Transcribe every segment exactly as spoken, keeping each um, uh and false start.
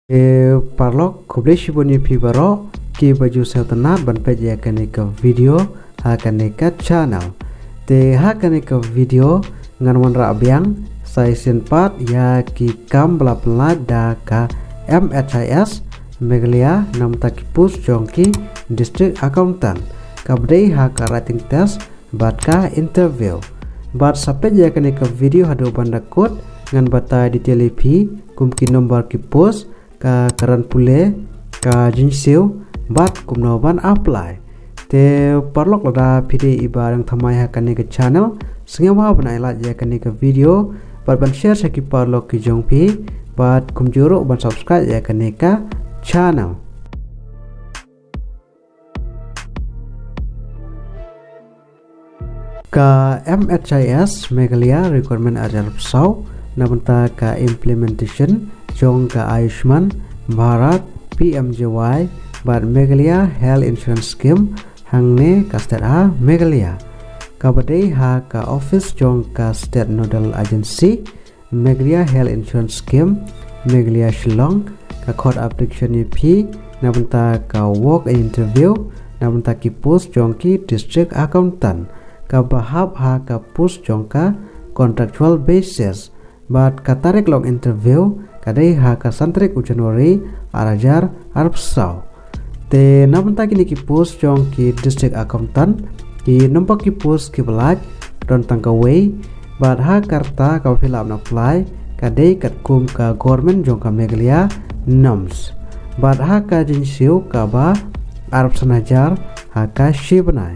Te paralok, khublei shibun ïa phi baroh kiba ju sngewtynnat ban peit ïa kane ka video ha kane ka channel. Te ha kane ka video ngan wanrah biang sa shisien pat ïa ki kam ba la pynlait da ka M H I S Meghalaya, namar ki post jong ki District Accountant, kaba dei ha ka writing test bad ka interview. Bad sa peit ïa kane ka video haduh ban da kut, ngan batai detail ïa phi kum ki number ki post, ka kyrdan pule, ka jingsiew, bad kumno ban apply. Te paralok, lada phi dei iba dang thymmai ha kane ka channel, sngewbha ban ai like ïa kane ka video bad ban share sha ki paralok ki jong phi, bad kumjuh ruh ban subscribe ïa kane ka channel. Ka M H I S Meghalaya Recruitment Act arphew saw, na bynta ka implementation jong ka Ayushman Bharat, P M J Y bad Meghalaya Health Insurance Scheme hangne ka state ha Meghalaya, kaba dei ha ka office jong ka State Nodal Agency, Meghalaya Health Insurance Scheme, Meghalaya, Shillong, ka khot application ïa phi na bynta ka walk-in interview na bynta ki post jong ki District Accountant, kaba hap ha ka post jong ka contractual basis. Bad ka tarik long interview ka dei ha ka san tarik u January arhajar arphew saw. Te na bynta kine ki post jong ki District Accountant, ki number ki post kiba lait don tang kawei, bad ha ka rta kaba phi lah ban apply ka dei katkum ka government jong ka Meghalaya norms. Bad ha ka jingsiew kaba arphew san hajar ha ka shi bnai.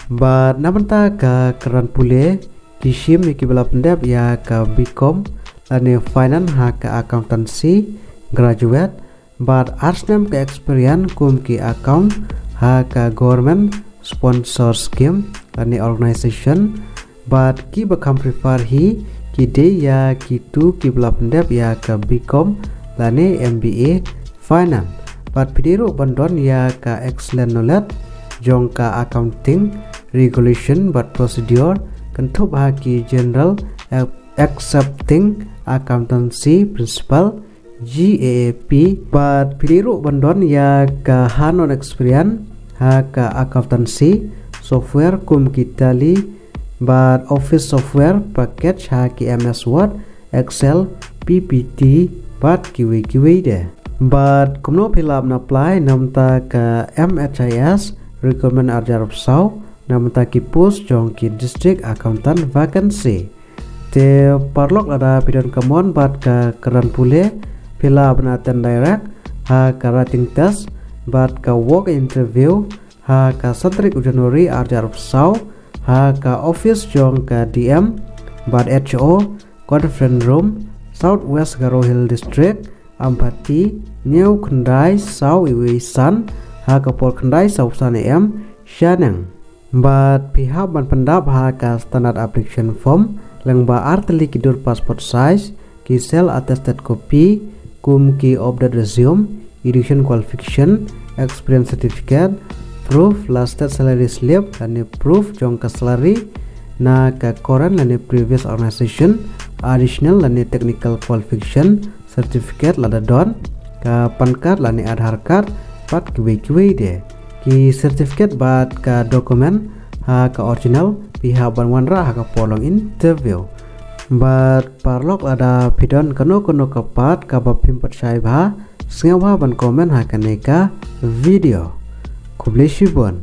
Bad na bynta ka kyrdan pule, ki shim ïa kiba la pyndep ïa ka B Com lane finance ha ka accountancy graduate, bad ar snem ka experience kum ki account ha ka government sponsor scheme lane organization, bad kiba kham prefer hi ki dei ïa kitu kiba la pyndep ïa ka B Com lane M B A finance. Bad phi dei ruh ban don ïa ka excellent knowledge jong ka accounting regulation bad procedure, kynthup ha ki general ac-, accepting accountancy principle, G A A P, bad phi dei ruh ban don ïa ka hands-on experience ha ka accountancy software kum ki Tally bad Office software package ha ki M S Word, Excel, P P T bad kiwei kiwei de. Bad kumno phi lah ban apply na bynta ka M H I S Recruitment arhajar arphew saw, na bynta ki post jong ki District Accountant vacancy. Te paralok, lada phi don ka mon bad ka kyrdan pule, phi lah ban attend direct ha ka writing test bad ka walk interview ha ka san tarik u January arhajar arphew saw ha ka office jong ka D M bad H O, Conference Room, South West Garo Hills District, Ampati, hynñiew khyndai saw wei san ha ka por khyndai saw san A M shaneng. Bad phi hap ban pyndap ha ka standard application form lyngba ar tylli ki dur passport size, ki self attested copy kum ki updated resume, education qualification, experience certificate, proof last salary slip lane proof jong ka salary na ka current lane previous organization, additional lane technical qualification certificate lada don, ka PAN card lane Aadhaar card bad kiwei kiwei de. Ki certificate bad ka document ha ka original phi hap ban wanrah ha ka por long interview. Bad paralok, lada phi don kano kano ka pat kaba phim pat shai bha, sngewbha ban comment ha kane ka video. Khublei shibun.